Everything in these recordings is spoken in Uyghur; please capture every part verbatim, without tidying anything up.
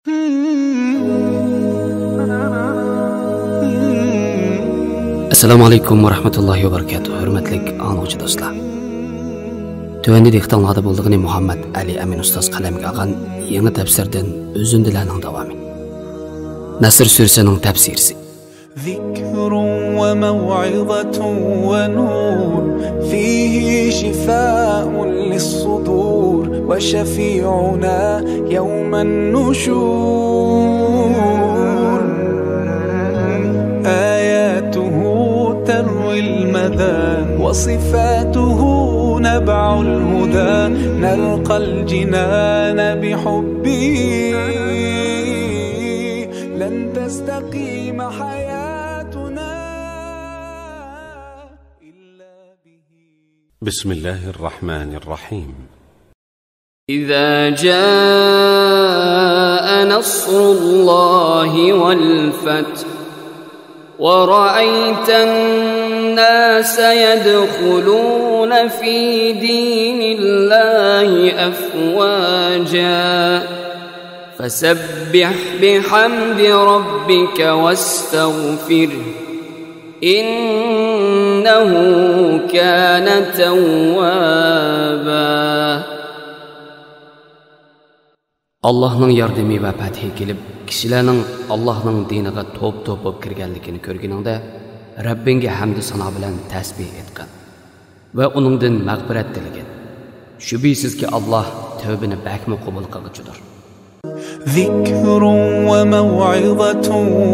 ئەسسالامۇ ئەلەيكۇم ۋە رەھمەتۇللاھى ۋە بەرىكاتۇھ. ھۆرمەتلىك ئاڭلىغۇچى دوستلار. تۆۋەندە دىققىتىڭلاردا بولىدىغىنى مۇھەممەد ئەلى ئەمىن ئۇستاز قەلەمگە ئالغان يېڭى تەپسىردىن ئۈزۈندىلەرنىڭ داۋامى. نەسر سۈرىسىنىڭ تەپسىرى. ذكر وموعظة ونور، فيه شفاء للصدور، وشفيعنا يوم النشور. آياته تروي المدى، وصفاته نبع الهدى، نلقى الجنان بحبه، لن تستقيم حياتنا إلا به. بسم الله الرحمن الرحيم. إذا جاء نصر الله والفتح ورأيت الناس يدخلون في دين الله أفواجا فسبح بحمد ربك واستغفره إنه كان توابا. ئاللاھنىڭ ياردىمى ۋە پەتھى كېلىپ، كىشىلەرنىڭ ئاللاھنىڭ دىنىغا توپ-توپ بولۇپ كىرگەنلىكىنى كۆرگىنىڭدە، رەببىڭگە ھەمدۇ سانا بىلەن تەسبىھ ئېيتقىن ۋە ئۇنىڭدىن مەغپىرەت تىلىگىن. شۈبھىسىزكى، ئاللاھ تەۋبىنى بەكمۇ قوبۇل قىلغۇچىدۇر. ذكر وموعظة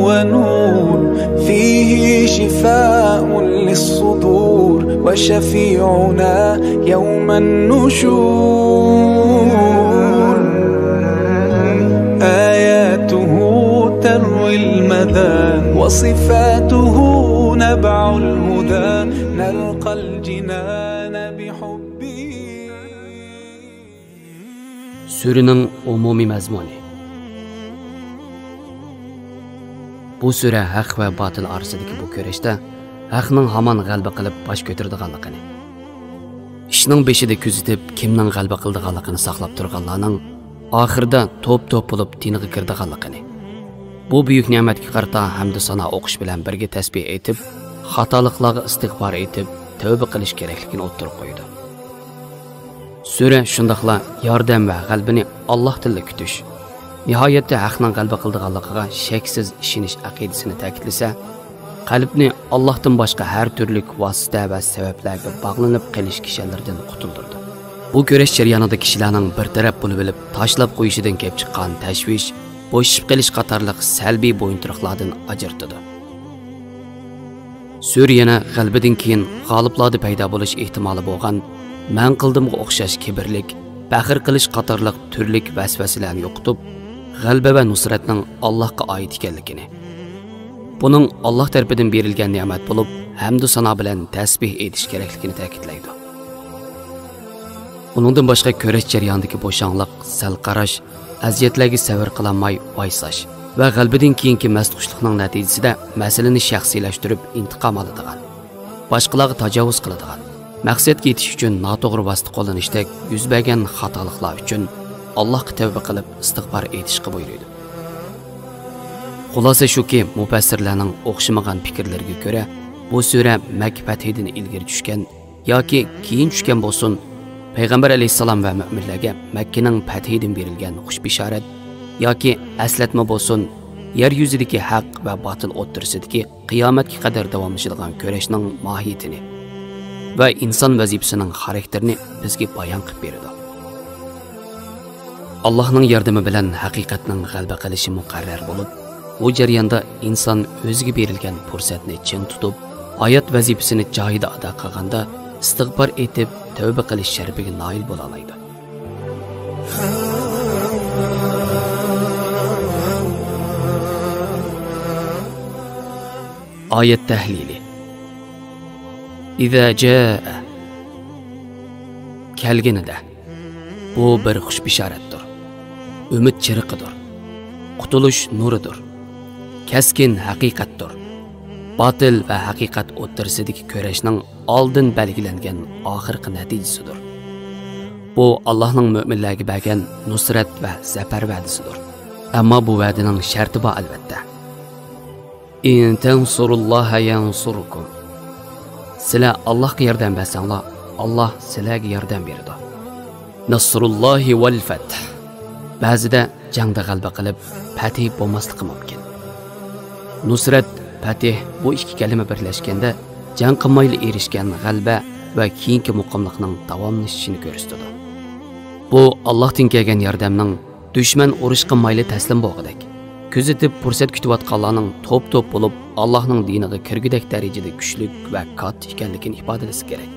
ونور، فيه شفاء للصدور، وشفيعنا يوم النشور. آياته تروي المدى، وصفاته نبع الهدى، نلقى الجنان بحبه. سۈرىنىڭ ئومۇمىي مەزمۇنى. بۇ سۈرە ھەق ۋە باتىل ئارىسىدىكى بۇ كۈرەشتە ھەقنىڭ ھامان غەلىبە قىلىپ باش كۆتۈرىدىغانلىقىنى، ئىشنىڭ بېشىدا كۆزىتىپ، كىمنىڭ غەلىبە قىلىدىغانلىقىنى ساقلاپ تۇرغانلارنىڭ ئاخىرىدا توپ-توپ بولۇپ دىنغا كىرىدىغانلىقىنى، بۇ بۈيۈك نېمەتكە قارىتا ھەمدۇ سانا ئوقۇش بىلەن بىرگە تەسبىھ ئېيتىپ، خاتالىقلارغا ئىستىغپار ئېيتىپ، تەۋبە قىلىش كېرەكلىكىنى ئوتتۇرىغا قويىدۇ. سۈرە شۇنداقلا ياردەم ۋە غەلىبىنى ئاللاھتىنلا كۈتۈش، نىھايەتتە ھەقنىڭ غەلىبە قىلىدىغانلىقىغا شەكسىز ئىشىنىش ئەقىدىسىنى تەكىتلىسە، قەلبنى ئاللاھتىن باشقا ھەر تۈرلۈك ۋاسىتە ۋە سەۋەبلەرگە باغلىنىپ قېلىش كىشەنلىرىدىن قۇتۇلدۇرىدۇ. بۇ كۈرەش جەريانىدا كىشىلەرنىڭ بىر تەرەپ بولۇۋېلىپ تاشلاپ قويۇشىدىن كېلىپ چىققان تەشۋىش، بوشىشىپ قېلىش قاتارلىق سەلبىي بويۇنتۇرۇقلاردىن ئاجرىتىدۇ. سۈرە يەنە غەلىبىدىن كېيىن غالىبلاردا پەيدا بولۇش ئېھتىمالى بولغان مەن قىلدىمغا ئوخشاش كىبىرلىك، پەخىر قىلىش قاتارلىق تۈرلۈك ۋەسۋەسىلەرنى يوقىتىپ، غەلىبە ۋە نۇسرەتنىڭ ئاللاھقا ئائىت ئىكەنلىكىنى، بۇنىڭ ئاللاھ تەرىپىدىن بېرىلگەن نېمەت بولۇپ، ھەمدۇ سانا بىلەن تەسبىھ ئېيتىش كېرەكلىكىنى تەكىتلەيدۇ. ئۇنىڭدىن باشقا، كۈرەش جەريانىدىكى بوشاڭلىق، سەل قاراش، ئەزىيەتلەرگە سەۋر قىلالماي ۋايساش ۋە غەلىبىدىن كېيىنكى مەستخۇشلۇقنىڭ نەتىجىسىدە مەسىلىنى شەخسىيلەشتۈرۈپ ئىنتىقام ئالىدىغان، باشقىلارغا تاجاۋۇز قىلىدىغان، مەقسەتكە يېتىش ئۈچۈن ناتوغرا ۋاسىتە قوللىنىشتەك يۈز بەرگەن خاتالىقلار ئۈچۈن ئاللاھقا تەۋبە قىلىپ ئىستىغپار ئېيتىشقا بۇيرۇيدۇ. خۇلاسە شۇكى، مۇپەسسىرلەرنىڭ ئوخشىمىغان پىكىرلىرىگە كۆرە، بۇ سۈرە مەككە پەتھىدىن ئىلگىرى چۈشكەن ياكى كېيىن چۈشكەن بولسۇن، پەيغەمبەر ئەلەيھىسسالام ۋە مۆمىنلەرگە مەككىنىڭ پەتھىدىن بېرىلگەن خۇش بېشارەت ياكى ئەسلەتمە بولسۇن، يەر يۈزىدىكى ھەق ۋە باتىل ئوتتۇرىسىدىكى قىيامەتكە قەدەر داۋاملىشىدىغان كۈرەشنىڭ ماھىيىتىنى ۋە ئىنسان ۋەزىپىسىنىڭ خاراكتېرىنى بىزگە بايان قىلىپ بېرىدۇ. ئاللاھنىڭ ياردىمى بىلەن ھەقىقەتنىڭ غەلىبە قىلىشى مۇقەررەر بولۇپ، بۇ جەرياندا ئىنسان ئۆزىگە بېرىلگەن پۇرسەتنى چىڭ تۇتۇپ، ھايات ۋەزىپىسىنى جايىدا ئادا قىلغاندا، ئىستىغپار ئېيتىپ، تەۋبە قىلىش شەرىپىگە نائىل بولالايدۇ. ئايەت تەھلىلى. ئىزا جائە، كەلگىنىدە. بۇ بىر خۇش بېشارەتتۇر. ئۈمىد چىرىقىدۇر. قۇتۇلۇش نۇرىدۇر. كەسكىن ھەقىقەتتۇر. باتىل ۋە ھەقىقەت ئوتتۇرىسىدىكى كۈرەشنىڭ ئالدىن بەلگىلەنگەن ئاخىرقى نەتىجىسىدۇر. بۇ ئاللاھنىڭ مۆمىنلەرگە بەرگەن نۇسرەت ۋە زەپەر ۋەدىسىدۇر. ئەمما بۇ ۋەدىنىڭ شەرتى بار، ئەلۋەتتە. «إن تنصروا الله ينصركم». سىلەر ئاللاھقا ياردەم بەرسەڭلار، ئاللاھ سىلەرگە ياردەم بېرىدۇ. «نصر الله والفتح». بەزىدە جەڭدە غەلىبە قىلىپ، پەتھى بولماسلىقى مۇمكىن. نۇسرەت، پەتھ، بۇ ئىككى كەلىمە بىرلەشكەندە، جەڭ قىلمايلا ئېرىشكەن غەلىبە ۋە كېيىنكى مۇقىملىقنىڭ داۋاملىشىشىنى كۆرسىتىدۇ. بۇ، ئاللاھتىن كەلگەن ياردەمنىڭ دۈشمەن ئۇرۇشقا مايىلى تەسلىم بولغۇدەك، كۆزىتىپ پۇرسەت كۈتۈۋاتقانلارنىڭ توپ-توپ بولۇپ ئاللاھنىڭ دىنىغا كىرگۈدەك دەرىجىدە كۈچلۈك ۋە كاتتا ئىكەنلىكىنى ئىپادىلىسە كېرەك.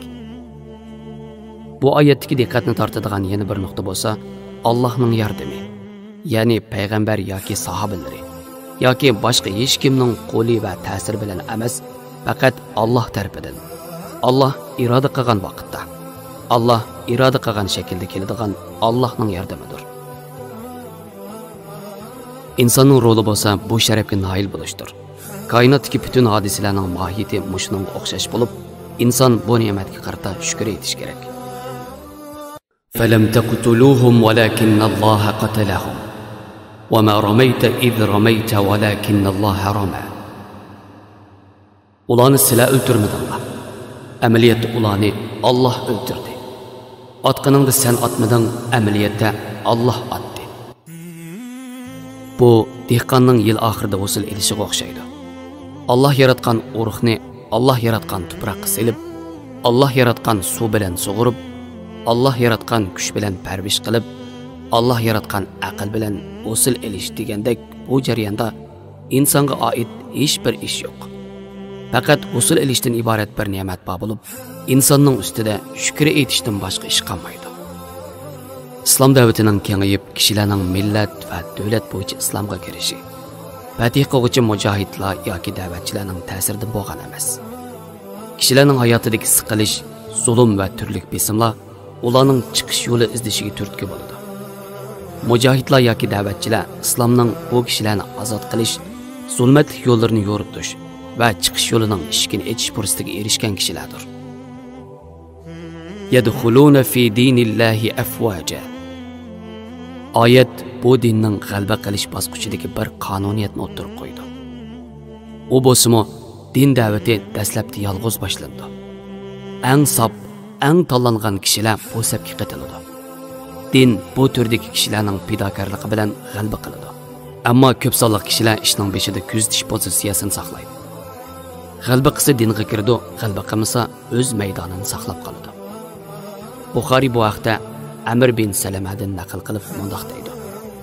بۇ ئايەتتىكى دىققەتنى تارتىدىغان يەنە بىر نۇقتا بولسا، ئاللاھنىڭ ياردىمى، يەنى پەيغەمبەر ياكى ساھابىلىرى ياكى باشقا ھېچكىمنىڭ قولى ۋە تەسىرى بىلەن ئەمەس، پەقەت ئاللاھ تەرىپىدىن. ئاللاھ ئىرادە قىلغان ۋاقىتتا، ئاللاھ ئىرادە قىلغان شەكىلدە كېلىدىغان ئاللاھنىڭ ياردىمىدۇر. ئىنساننىڭ رولى بولسا بۇ شەرەپكە نائىل بولۇشتۇر. كائىناتتىكى پۈتۈن ھادىسىلەرنىڭ ماھىيىتى مۇشۇنىڭغا ئوخشاش بولۇپ، ئىنسان بۇ نېمەتكە قارىتا شۈكۈر ئېيتىش كېرەك. فلم تقتلوهم ولكن الله قتلهم وما رميت إذ رميت ولكن الله رمى. ئۇلارنى سىلەر ئۆلتۈرمىدىڭلار. ئەمەلىيەتتە ئۇلارنى ئاللاھ ئۆلتۈردى. ئاتقىنىڭدا سەن ئاتمىدىڭ، ئەمەلىيەتتە ئاللاھ ئاتتى. بۇ دېھقاننىڭ يىل ئاخىرىدا ھوسۇل ئېلىشىغا ئوخشايدۇ. ئاللاھ ياراتقان ئۇرۇقنى ئاللاھ ياراتقان تۇپراققا سېلىپ، ئاللاھ ياراتقان سۇ بىلەن سۇغۇرۇپ، ئاللاھ ياراتقان كۈچ بىلەن پەرۋىش قىلىپ، ئاللاھ ياراتقان ئەقىل بىلەن ھوسۇل ئېلىش دېگەندەك، بۇ جەرياندا ئىنسانغا ئائىت ھېچ بىر ئىش يوق. پەقەت ھوسۇل ئېلىشتىن ئىبارەت بىر نېمەت بار بولۇپ، ئىنساننىڭ ئۈستىدە شۈكرى ئېيتىشتىن باشقا ئىش قالمايدۇ. ئىسلام دەۋىتىنىڭ كېڭىيىپ، كىشىلەرنىڭ مىللەت ۋە دۆلەت بويىچە ئىسلامغا كىرىشى پەتھى قىلغۇچى مۇجاھىدلار ياكى دەۋەتچىلەرنىڭ تەسىرىدىن بولغان ئەمەس. كىشىلەرنىڭ ھاياتىدىكى سىقىلىش، زۇلۇم ۋە تۈرلۈك بېسىملار ئۇلارنىڭ چىقىش يولى ئىزدىشىگە تۈرتكە بولىدۇ. مۇجاھىدلار ياكى دەۋەتچىلەر ئىسلامنىڭ بۇ كىشىلەرنى ئازاد قىلىش، زۇلمەتلىك يوللىرىنى يورۇتۇش ۋە چىقىش يولىنىڭ ئىشىكىنى ئېچىش پۇرسىتىگە ئېرىشكەن كىشىلەردۇر. يدخلون في دين الله أفواجا. ئايەت بۇ دىننىڭ غەلىبە قىلىش باسقۇچىدىكى بىر قانۇنىيەتنى ئوتتۇرىغا قويىدۇ. ئۇ بولسىمۇ، دىن دەۋىتى دەسلەپتە يالغۇز باشلىنىدۇ. ئەڭ ساپ، ئەڭ تاللانغان كىشىلەر بۇ سەپكە قېتىلىدۇ. دىن بۇ تۈردىكى كىشىلەرنىڭ پىداكارلىقى بىلەن غەلىبە قىلىدۇ. ئەمما كۆپ سانلىق كىشىلەر ئىشنىڭ بېشىدا كۆزىتىش پوزىتسىيەسىنى ساقلايدۇ. غەلىبە قىلسا دىنغا كىرىدۇ، غەلىبە قىلمىسا ئۆز مەيدانىنى ساقلاپ قالىدۇ. بۇخارىي بۇ ھەقتە ئەمىر بىن سەلەمەدىن نەقىل قىلىپ مۇنداق دەيدۇ: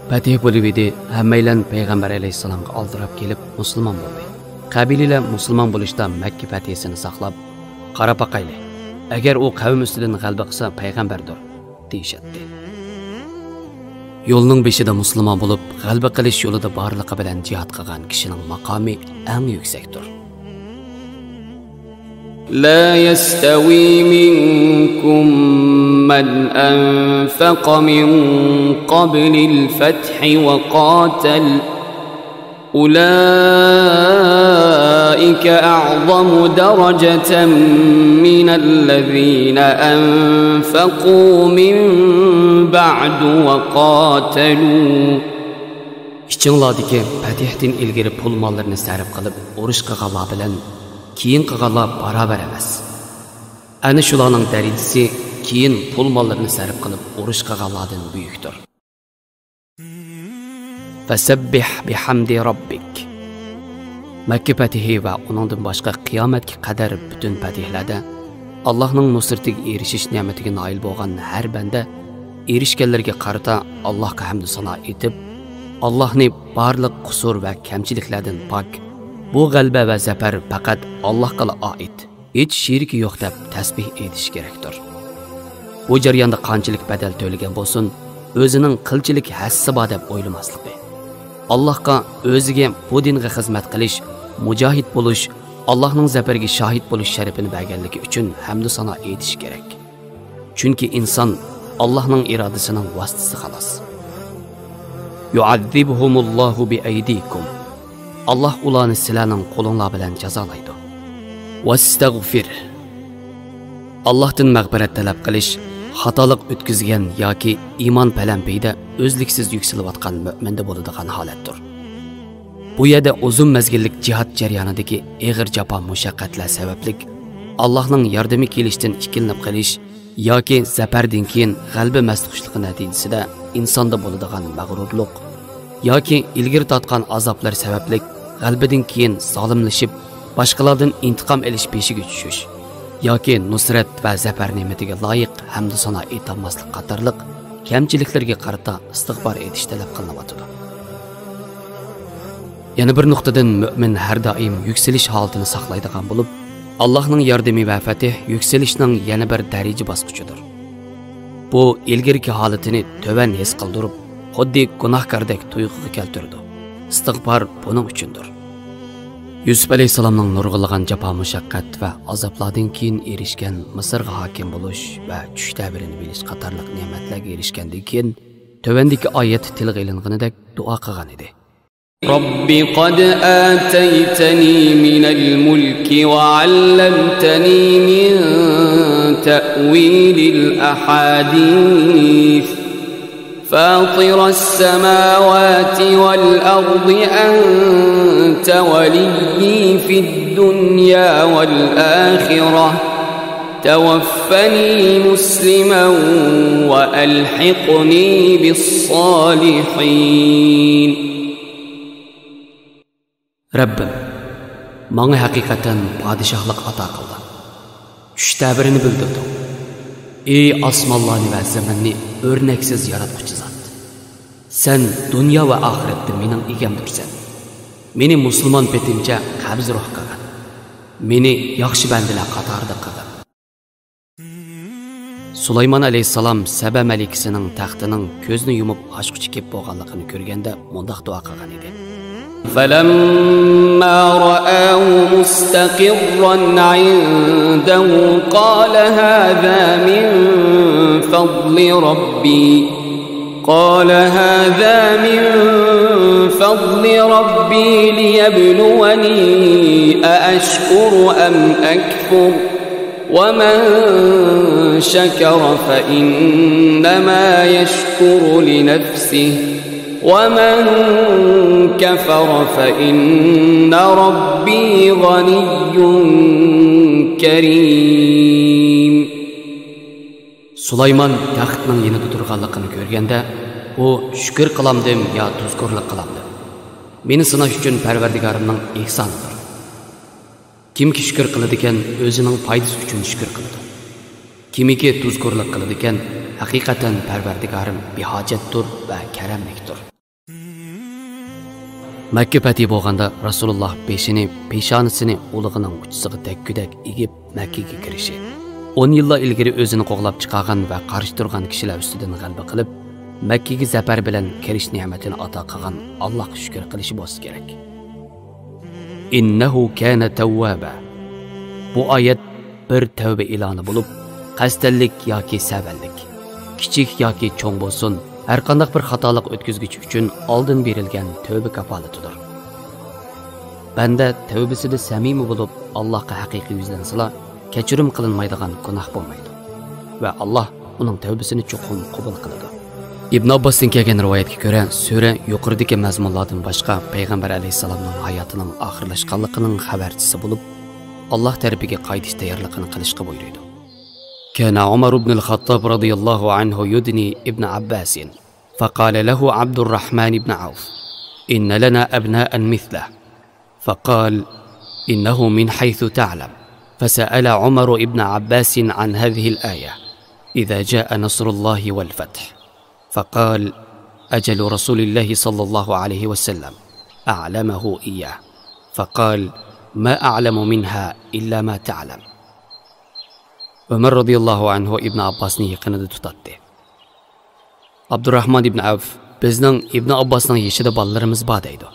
پەتھى بولۇۋىدى، ھەممەيلەن پەيغەمبەر ئەلەيھىسسالامغا ئالدىراپ كېلىپ مۇسۇلمان بولدى. قەبىلىلەر مۇسۇلمان بولۇشتا مەككە پەتھىسىنى ساقلاپ، قاراپ باقايلى، ئەگەر ئۇ قەۋم ئۈستىدىن غەلىبە قىلسا پەيغەمبەردۇر، دېيىشەتتى. يولنىڭ بېشىدا مۇسۇلمان بولۇپ، غەلىبە قىلىش يولىدا بارلىقى بىلەن جىھاد قىلغان كىشىنىڭ ماقامى ئەڭ يۈكسەكتۇر. لا يستوي منكم من أنفق من قبل الفتح وقاتل، أولئك أعظم درجة من الذين أنفقوا من بعد وقاتلوا. ئىچىڭلاردىكى پەتھتىن ئىلگىرى پۇل ماللىرىنى سەرپ قىلىپ ئۇرۇش قىلغانلار بىلەن كېيىن قىلغانلار باراۋەر ئەمەس. ئەنە شۇلارنىڭ دەرىجىسى كېيىن پۇل ماللىرىنى سەرپ قىلىپ ئۇرۇش قىلغانلاردىن بۈيۈكتۇر. فسبح بحمد ربك. مەككە پەتھى ۋە ئۇنىڭدىن باشقا قىيامەتكە قەدەر پۈتۈن پەتھلەردە ئاللاھنىڭ نۇسرىتىگە ئېرىشىش نېمىتىگە نائىل بولغان ھەر بەندە ئېرىشكەنلىرىگە قارىتا ئاللاھقا ھەمدۇ سانا ئېيتىپ، ئاللاھنى بارلىق قۇسۇر ۋە كەمچىلىكلەردىن پاك، بۇ غەلىبە ۋە زەپەر پەقەت ئاللاھقىلا ئائىت، ھېچ شېرىكى يوق دەپ تەسبىھ ئېيتىشى كېرەكتۇر. بۇ جەرياندا قانچىلىك بەدەل تۆلىگەن بولسۇن، ئۆزىنىڭ قىلچىلىك ھەسسىسى بار دەپ ئويلىماسلىقى. ئاللاھقا ئۆزىگە بۇ دىنغا خىزمەت قىلىش، مۇجاھىد بولۇش، ئاللاھنىڭ زەپەرگە شاھىت بولۇش شەرىپىنى بەرگەنلىكى ئۈچۈن ھەمدۇ سانا ئېيتىشى كېرەك. چۈنكى ئىنسان ئاللاھنىڭ ئىرادىسىنىڭ ۋاسىتىسى خالاس. يعذبهم الله بأيديكم. ئاللاھ ئۇلارنى سىلەرنىڭ قولۇڭلار بىلەن جازالايدۇ. واستغفر. ئاللاھتىن مەغپىرەت تەلەپ قىلىش، خاتالىق ئۆتكۈزگەن ياكى ئىمان پەلەمپىيىدە ئۈزلۈكسىز يۈكسىلىۋاتقان مۆمىندە بولىدىغان ھالەتتۇر. بۇ يەردە ئۇزۇن مەزگىللىك جىھاد جەريانىدىكى ئېغىر جاپا مۇشەققەتلەر سەۋەبلىك، ئاللاھنىڭ ياردىمى كېلىشتىن ئىككىلىنىپ قېلىش ياكى زەپەردىن كېيىن غەلىبە مەستخۇشلۇقى نەتىجىسىدە ئىنساندا بولىدىغان مەغرۇرلۇق ياكى ئىلگىرى تارتقان ئازابلار سەۋەبلىك غەلىبىدىن كېيىن زالىملىشىپ، باشقىلاردىن ئىنتىقام ئېلىش پېشىگە چۈشۈش ياكى نۇسرەت ۋە زەپەر نېمىتىگە لايىق ھەمدۇسانا ئېيتالماسلىق قاتارلىق كەمچىلىكلەرگە قارىتا ئىستىغپار ئېيتىش تەلەپ قىلىنىۋاتىدۇ. يەنە بىر نۇقتىدىن، مۆمىن ھەر دائىم يۈكسىلىش ھالىتىنى ساقلايدىغان بولۇپ، ئاللاھنىڭ ياردىمى ۋە فەتھ يۈكسىلىشنىڭ يەنە بىر دەرىجە باسقۇچىدۇر. بۇ ئىلگىرىكى ھالىتىنى تۆۋەن ھېس قىلدۇرۇپ، خۇددى گۇناھكاردەك تۇيغۇغا كەلتۈرىدۇ. ئىستىغپار بۇنىڭ ئۈچۈندۇر. يۈسۈپ ئەلەيھىسسالامنىڭ نۇرغۇنلىغان جاپا مۇشەققەت ۋە ئازابلاردىن كېيىن ئېرىشكەن مىسىرغا ھاكىم بولۇش ۋە چۈش تەبىرىنى بىلىش قاتارلىق نېمەتلەرگە ئېرىشكەندىن كېيىن، تۆۋەندىكى ئايەتتە تىلغا ئېلىنغىنىدەك دۇئا قىلغان ئىدى. رب قد آتيتني من الملك وعلمتني من تأويل الأحاديث فاطر السماوات والأرض أنت وليي في الدنيا والآخرة توفني مسلما وألحقني بالصالحين. رەببىم، ماڭا ھەقىقەتەن پادىشاھلىق ئاتا قىلدىڭ. چۈش تەبىرىنى بىلدۈردۈڭ. ئى ئاسمانلارنى ۋە زېمىننى ئۆرنەكسىز ياراتقۇچى زات! سەن دۇنيا ۋە ئاخىرەتتە مېنىڭ ئىگەمدۇرسەن. مېنى مۇسۇلمان پېتىمچە قەبزى روھ قىلغىن. مېنى ياخشى بەندىلەر قاتارىدا قىلغىن. سۇلايمان ئەلەيھىسسالام سەبە مەلىكىسىنىڭ تەختىنىڭ كۆزنى يۇمۇپ ئاچقۇچە كېپىپ بولغانلىقىنى كۆرگەندە مۇنداق دۇئا قىلغان ئىدى. فلما رآه مستقرا عنده قال هذا من فضل ربي، قال هذا من فضل ربي ليبلوني أأشكر أم أكفر، ومن شكر فإنما يشكر لنفسه، ومن كفر فإن ربي غني كريم. سۇلايمان تەختنىڭ يېنىدا تۇرغانلىقىنى كۆرگەندە، ئۇ شۈكۈر قىلامدىم يا تۇزكورلۇق قىلامدىم؟ مېنى سىناش ئۈچۈن پەرۋەردىگارىمنىڭ ئېھسانىدۇر. كىمكى شۈكۈر قىلىدىكەن، ئۆزىنىڭ پايدىسى ئۈچۈن شۈكۈر قىلىدۇ. كىمكى تۇزكورلۇق قىلىدىكەن، ھەقىقەتەن پەرۋەردىگارىم بىھاجەتتۇر ۋە كەرەملىكتۇر. مەككە پەتھى بولغاندا رەسۇلۇللاھ بېشىنى، پېشانىسىنى ئۇلىغىنىڭ ئۇچىسىغا تەگكۈدەك ئېگىپ مەككىگە كىرىشى، ئون يىللار ئىلگىرى ئۆزىنى قوغلاپ چىقارغان ۋە قارشى تۇرغان كىشىلەر ئۈستىدىن غەلىبە قىلىپ، مەككىگە زەپەر بىلەن كىرىش نېمىتىنى ئاتا قىلغان ئاللاھقا شۈكۈر قىلىشى بولسا كېرەك. «إنه كان توابا». بۇ ئايەت بىر تەۋبە ئېلانى بولۇپ، قەستەنلىك ياكى سەۋەنلىك، كىچىك ياكى چوڭ بولسۇن، ھەرقانداق بىر خاتالىق ئۆتكۈزگۈچى ئۈچۈن ئالدىن بېرىلگەن تەۋبە كاپالىتىدۇر. بەندە تەۋبىسىدە سەمىمىي بولۇپ، ئاللاھقا ھەقىقىي يۈزلەنسىلا، كەچۈرۈم قىلىنمايدىغان گۇناھ بولمايدۇ ۋە ئاللاھ ئۇنىڭ تەۋبىسىنى چوقۇم قوبۇل قىلىدۇ. ئىبن ئابباستىن كەلگەن رىۋايەتكە كۆرە، سۈرە يۇقىرىدىكى مەزمۇنلاردىن باشقا پەيغەمبەر ئەلەيھىسسالامنىڭ ھاياتىنىڭ ئاخىرلاشقانلىقىنىڭ خەۋەرچىسى بولۇپ، ئاللاھ تەرىپىگە قايتىش تەييارلىقىنى قىلىشقا بۇيرۇيدۇ. كان عمر بن الخطاب رضي الله عنه يدني ابن عباس، فقال له عبد الرحمن بن عوف: إن لنا أبناء مثله. فقال: إنه من حيث تعلم. فسأل عمر ابن عباس عن هذه الآية: إذا جاء نصر الله والفتح. فقال: أجل رسول الله صلى الله عليه وسلم أعلمه إياه. فقال: ما أعلم منها إلا ما تعلم. ئۆمەر رەزىياللاھۇ ئەنھۇ ئىبن ئابباسنى يېقىنىدا تۇتاتتى. ئابدۇراھمان ئىبن ئەۋف: «بىزنىڭ ئىبن ئابباسنىڭ يېشىدا بالىلىرىمىز بار» دەيدۇ.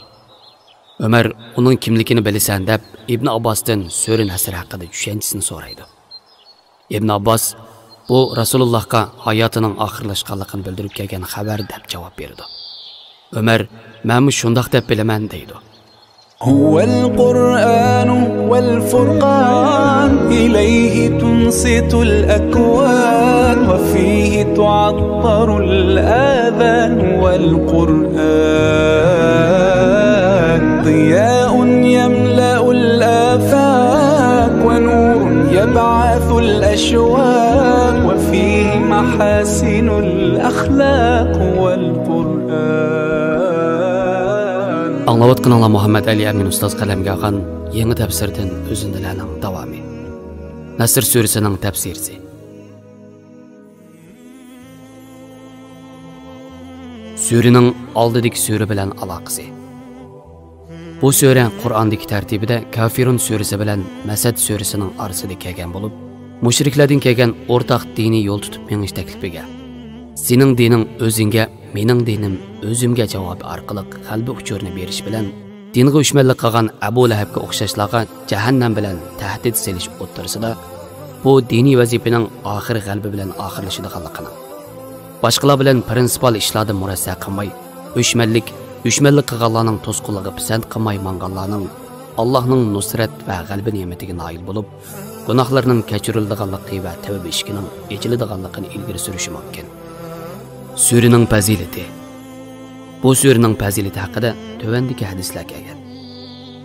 ئۆمەر: «ئۇنىڭ كىملىكىنى بىلىسەن؟» دەپ، ئىبن ئابباستىن سۈرە نەسر ھەققىدە چۈشەنچىسىنى سورايدۇ. ئىبن ئابباس: «بۇ رەسۇلۇللاھقا ھاياتىنىڭ ئاخىرلاشقانلىقىنى بىلدۈرۈپ كەلگەن خەۋەر» دەپ جاۋاب بېرىدۇ. ئۆمەر: «مەنمۇ شۇنداق دەپ بىلىمەن» دەيدۇ. هو القرآن والفرقان، إليه تنصت الأكوان، وفي تعطر الآذان والقرآن ضياء يملأ الآفاق ونور يبعث الأشواق وفيه محاسن الأخلاق والقرآن. ئاڭلاۋاتقىنىڭلار مۇھەممەد ئەلى ئەمىن ئۇستاز قەلەمگە ئالغان يېڭى تەپسىردىن ئۈزۈندىلەرنىڭ داۋامى. نەسر سۈرىسىنىڭ تەپسىرى. سۈرىنىڭ ئالدىدىكى سۈرە بىلەن ئالاقىسى. بۇ سۈرە قۇرئاندىكى تەرتىپىدە كافىرۇن سۈرىسى بىلەن مەسەد سۈرىسىنىڭ ئارىسىدا كەلگەن بولۇپ، مۇشرىكلاردىن كەلگەن ئورتاق دىنىي يول تۇتۇپ مېڭىش تەكلىپىگە، «سېنىڭ دىنىڭ ئۆزۈڭگە، مېنىڭ دىنىم ئۆزۈمگە» جاۋابى ئارقىلىق غەلىبە ئۇچۇرىنى بېرىش بىلەن، دىنغا ئۆچمەنلىك قىلغان ئەبۇ لەھەبكە ئوخشاشلارغا جەھەننەم بىلەن تەھدىت سېلىش ئوتتۇرىسىدا، بۇ دىنىي ۋەزىپىنىڭ ئاخىرى غەلىبە بىلەن ئاخىرلىشىدىغانلىقىنىڭ، باشقىلار بىلەن پرىنسىپال ئىشلاردا مۇرەسسە قىلماي، ئۆچمەنلىك، ئۆچمەنلىك قىلغانلارنىڭ توسقۇنلىقىغا پىسەنت قىلماي ماڭغانلارنىڭ ئاللاھنىڭ نۇسرەت ۋە غەلىبە نېمىتىگە نائىل بولۇپ، گۇناھلىرىنىڭ كەچۈرۈلىدىغانلىقى ۋە تەۋبە ئىشىكىنىڭ ئېچىلىدىغانلىقىنى ئىلگىرى سۈرۈشى مۇمكىن. سۈرىنىڭ پەزىلىتى. بۇ سۈرىنىڭ پەزىلىتى ھەققىدە تۆۋەندىكى ھەدىسلەر كەلگەن.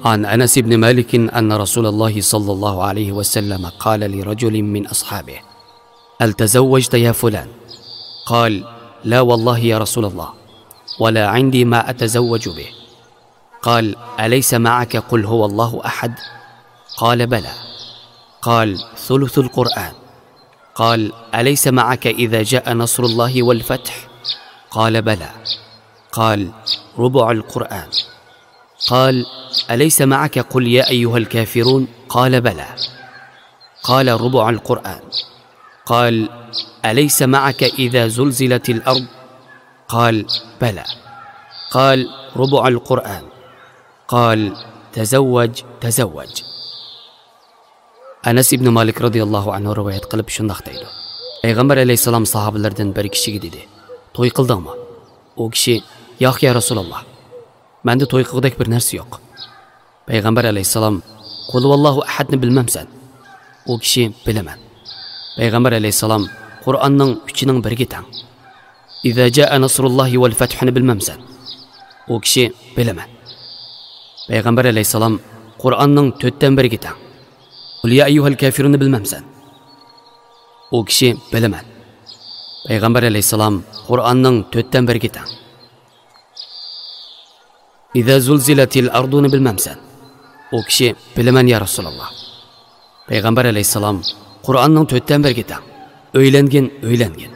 عن أنس بن مالك أن رسول الله صلى الله عليه وسلم قال لرجل من أصحابه: "هل تزوجت يا فلان؟" قال: "لا والله يا رسول الله، ولا عندي ما أتزوج به." قال: "أليس معك قل هو الله أحد؟" قال: "بلى." قال: "ثلث القرآن." قال: "أليس معك إذا جاء نصر الله والفتح؟" قال: "بلى." قال: "ربع القرآن." قال: "أليس معك قل يا أيها الكافرون؟" قال: "بلى." قال: "ربع القرآن." قال: "أليس معك إذا زلزلت الأرض؟" قال: "بلى." قال: "ربع القرآن." قال: "تزوج، تزوج." ئەنەس ئىبنى مالىك رەزىياللاھۇ ئەنھۇ رىۋايەت قىلىپ شۇنداق دەيدۇ: پەيغەمبەر ئەلەيھىسسالام ساھابىلەردىن بىر كىشىگە دېدى: «توي قىلدىڭمۇ؟» ئۇ كىشى: «ياق، يا رەسۇلاللاھ.» مەندە توي قىلغۇدەك بىر نەرسە يوق. پەيغەمبەر ئەلەيھىسسالام: «قۇلھۇۋاللاھۇ ئەھەدنى بىلمەمسەن؟» ئۇ كىشى: «بىلىمەن.» پەيغەمبەر ئەلەيھىسسالام: «قۇرئاننىڭ ئۈچىنىڭ بىرىگە تەڭ.» «ئىزا جاء نەسرۇللاھى ۋەل فەتھۇنى بىلمەمسەن؟» ئۇ كىشى: «بىلىمەن.» پەيغەمبەر ئەلەيھىسسالام: «قۇرئاننىڭ تۆتتىن بىرىگە تەڭ.» «قۇل يا ئەييۇھەل كافىرۇننى بىلمەمسەن؟» ئۇ كىشى: «بىلىمەن.» پەيغەمبەر ئەلەيھىسسالام: «قۇرئاننىڭ تۆتتىن بىرىگە تەڭ.» «ئىزا زۇلزىلەتىل ئەرزۇنى بىلمەمسەن؟» ئۇ كىشى: «بىلىمەن، يا رەسۇلاللا.» پەيغەمبەر ئەلەيھىسسالام: «قۇرئاننىڭ تۆتتىن بىرىگە تەڭ. ئۆيلەنگىن، ئۆيلەنگىن.»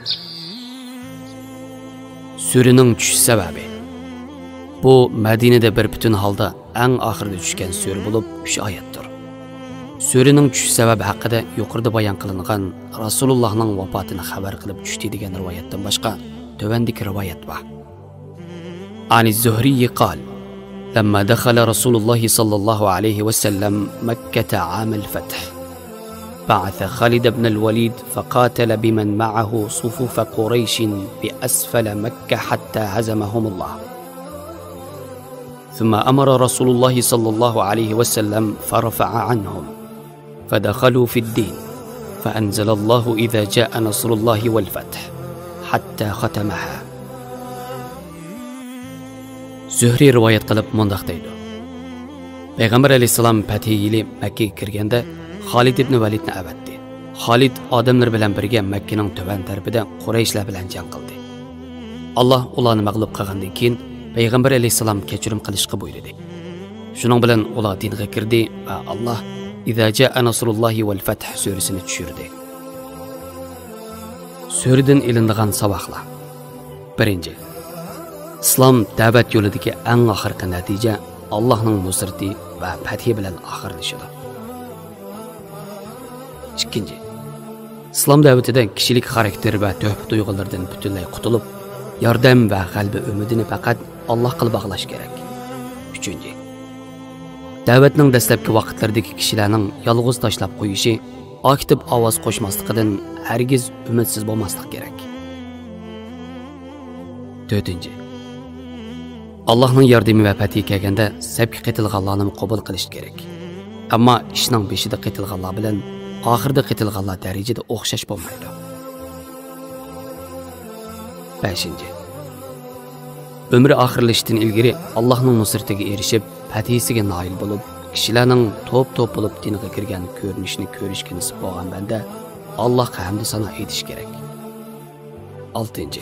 سۈرىنىڭ چۈشۈش سەۋەبى. بۇ مەدىنىدە بىر پۈتۈن ھالدا ئەڭ ئاخىرىدا چۈشكەن سۈرە بولۇپ، ئۈچ ئايەتتۇر. سۈرىنىڭ چۈشۈش سەۋەبى ھەققىدە يۇقىرىدا بايان قىلىنغان رەسۇلۇللاھنىڭ ۋاپاتىنى خەۋەر قىلىپ چۈشتى دېگەن رىۋايەتتىن باشقا، تۆۋەندىكى رىۋايەت بار. عن الزهري قال: لما دخل رسول الله صلى الله عليه وسلم مكة عام الفتح، بعث خالد بن الوليد فقاتل بمن معه صفوف قريش بأسفل مكة حتى هزمهم الله. ثم أمر رسول الله صلى الله عليه وسلم فرفع عنهم. فدخلوا في الدين، فأنزل الله إذا جاء نصر الله والفتح، حتى ختمها. زۆھرى رىۋايەت قىلىپ مۇنداق دەيدۇ: پەيغەمبەر ئەلەيھىسسالام پەتھى يىلى مەككىگە كىرگەندە، خالىد ئىبنى ۋەلىدنى ئەۋەتتى. خالىد ئادەملىرى بىلەن بىرگە مەككىنىڭ تۆۋەن تەرىپىدە قۇرەيشلەر بىلەن جەڭ قىلدى. ئاللا ئۇلارنى مەغلۇپ قىلغاندىن كېيىن، پەيغەمبەر ئەلەيھىسسالام كەچۈرۈم قىلىشقا بۇيرۇدى. شۇنىڭ بىلەن ئۇلار دىنغا كىردى ۋە ئاللا: «ئىزا جاء نەسرۇللاھى ۋەل فەتھ» سۈرىسىنى چۈشۈردى. سۈرىدىن ئېلىنىدىغان ساۋاقلار. بىرىنچى، ئىسلام دەۋەت يولىدىكى ئەڭ ئاخىرقى نەتىجە ئاللانىڭ نۇسرىتى ۋە پەتھى بىلەن ئاخىرلىشىدۇ. ئىككىنچى، ئىسلام دەۋىتىدە كىشىلىك خاراكتېر ۋە تۆھپە تۇيغۇلىرىدىن پۈتۈنلەي قۇتۇلۇپ، ياردەم ۋە غەلىبە ئۈمىدىنى پەقەت ئاللاھقىلا باغلاش كېرەك. ئۈچىنچى، دەۋەتنىڭ دەسلەپكى ۋاقىتلىرىدىكى كىشىلەرنىڭ يالغۇز تاشلاپ قويۇشى، ئاكتىپ ئاۋاز قوشماسلىقىدىن ھەرگىز ئۈمىدسىز بولماسلىق كېرەك. تۆتىنچى، ئاللاھنىڭ ياردىمى ۋە پەتھى كەلگەندە سەپكە قېتىلغانلارنىمۇ قوبۇل قىلىش كېرەك. ئەمما ئىشنىڭ بېشىدا قېتىلغانلار بىلەن ئاخىرىدا قېتىلغانلار دەرىجىدە ئوخشاش بولمايدۇ. بەشىنچى، ئۆمرى ئاخىرلىشىشتىن ئىلگىرى ئاللاھنىڭ نۇسرىتىگە ئېرىشىپ، پەتھىسىگە نائىل بولۇپ، كىشىلەرنىڭ توپ-توپ بولۇپ دىنغا كىرگەن كۆرۈنۈشىنى كۆرۈشكە نېسىپ بولغان بەندە ئاللاھقا ھەمدۇ سانا ئېيتىشى كېرەك. ئالتىنچى،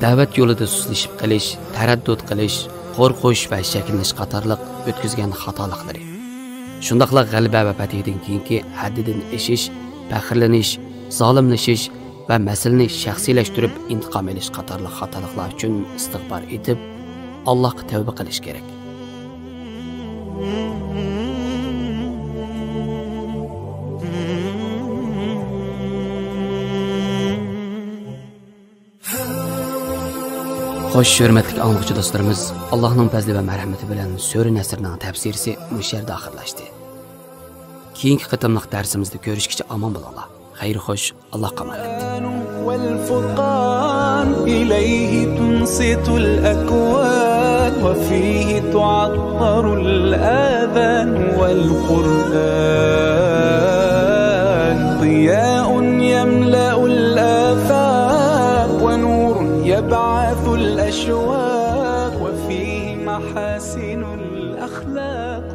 دەۋەت يولىدا سۇسلىشىپ قېلىش، تەرەددۇت قىلىش، قورقۇش ۋە شەكىللىنىش قاتارلىق ئۆتكۈزگەن خاتالىقلىرى، شۇنداقلا غەلىبە ۋە پەتھىدىن كېيىنكى ھەددىدىن ئېشىش، پەخىرلىنىش، زالىملىشىش ۋە مەسىلىنى شەخسىيلەشتۈرۈپ ئىنتىقام ئېلىش قاتارلىق خاتالىقلار ئۈچۈن ئىستىغپار ئېيتىپ، ئاللاھقا تەۋبە قىلىش كېرەك. خوش، ھۆرمەتلىك ئاڭلىغۇچى دوستلىرىمىز، ئاللاھنىڭ پەزلى ۋە مەرھەمىتى بىلەن سۈرە نەسرنىڭ تەپسىرىسى مۇشۇ يەردە ئاخىرلاشتى. كېيىنكى قېتىملىق دەرسىمىزدە كۆرۈشكىچە ئامان بولۇڭلار. خەير خوش، ئاللاھقا ئامانەت. والفرقان إليه تنصت الأكوان وفيه تعطر الآذان والقرآن ضياء يملأ الآفاق ونور يبعث الأشواق وفيه محاسن الأخلاق